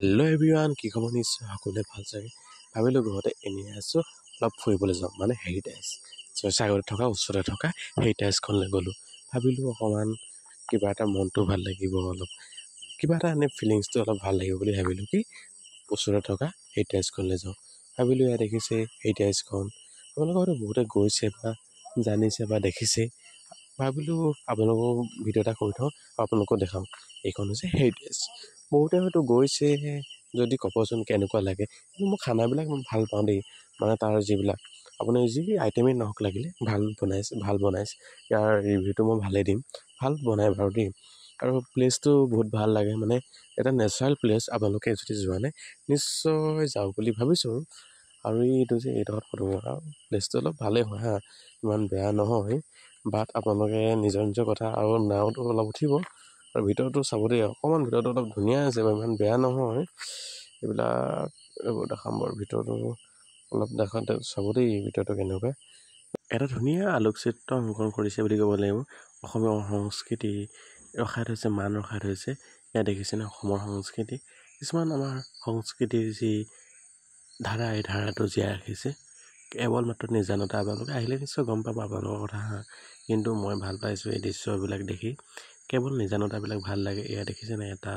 Hello' everyone, কি খবৰ? নিশ্চয় সকলোৱে ভাল চাগে। ভাবিলোঁ ঘৰতে এনেই আছোঁ, অলপ ফুৰিবলৈ যাওঁ, মানে হেৰিটেজ জয়সাগৰত থকা ওচৰতে থকা হেৰিটেজখনলৈ গ'লোঁ। ভাবিলোঁ অকণমান কিবা এটা মনটো ভাল লাগিব, অলপ কিবা এটা এনেই ফিলিংছটো অলপ ভাল লাগিব বুলি ভাবিলোঁ কি ওচৰতে থকা হেৰিটেজখনলৈ যাওঁ। ভাবিলোঁ এয়া দেখিছে হেৰিটেজখন, আপোনালোকৰ হয়তো বহুতে গৈছে বা জানিছে বা দেখিছে। ভাবিলোঁ আপোনালোকো ভিডিঅ' এটা কৰি থওঁ আৰু আপোনালোকেও দেখাওঁ। এইখন হৈছে হেৰিটেজ। বহুতে হয়তো গৈছে যদি ক'বচোন কেনেকুৱা লাগে। কিন্তু মই খানাবিলাক মই ভাল পাওঁ দেই, মানে তাৰ যিবিলাক আপুনি যি আইটেমেই নহওক লাগিলে ভাল বনাইছে, ভাল বনাইছে। ইয়াৰ ৰিভিউটো মই ভালেই দিম, ভাল বনাই বাৰু দেই। আৰু প্লেচটো বহুত ভাল লাগে, মানে এটা নেচাৰেল প্লেচ। আপোনালোকে যদি যোৱা নাই নিশ্চয় যাওক বুলি ভাবিছোঁ। আৰু এইটো যে এইডোখৰত ফটো মৰা প্লেচটো অলপ ভালেই হয় হা, ইমান বেয়া নহয়। বাট আপোনালোকে নিজৰ নিজৰ কথা। আৰু নাওতো অলপ উঠিব আৰু ভিতৰতো চাব দেই, অকণমান ভিতৰতো অলপ ধুনীয়া আছে বাৰু, ইমান বেয়া নহয়। এইবিলাক এইবোৰ দেখাম বাৰু, ভিতৰতো অলপ দেখাওঁতে চাব দেই ভিতৰটো কেনেকুৱা। এটা ধুনীয়া আলোকচিত্ৰ অংকন কৰিছে বুলি ক'ব লাগিব। অসমীয়া সংস্কৃতি ৰখাই থৈছে, মান ৰখাই থৈছে। ইয়াত দেখিছেনে অসমৰ সংস্কৃতি, কিছুমান আমাৰ সংস্কৃতিৰ যি ধাৰা, এই ধাৰাটো জীয়াই ৰাখিছে। কেৱল মাত্ৰ নিজানতা, আপোনালোকে আহিলে নিশ্চয় গম পাব আপোনালোকৰ কথা হা। কিন্তু মই ভাল পাইছোঁ এই দৃশ্যবিলাক দেখি, কেৱল নিজানতাবিলাক ভাল লাগে। এয়া দেখিছেনে এটা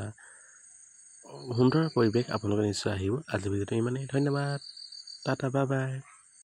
সুন্দৰ পৰিৱেশ, আপোনালোকে নিশ্চয় আহিব। আজি ভিডিঅ'টো ইমানেই, ধন্যবাদ, টাটা, বাই বাই।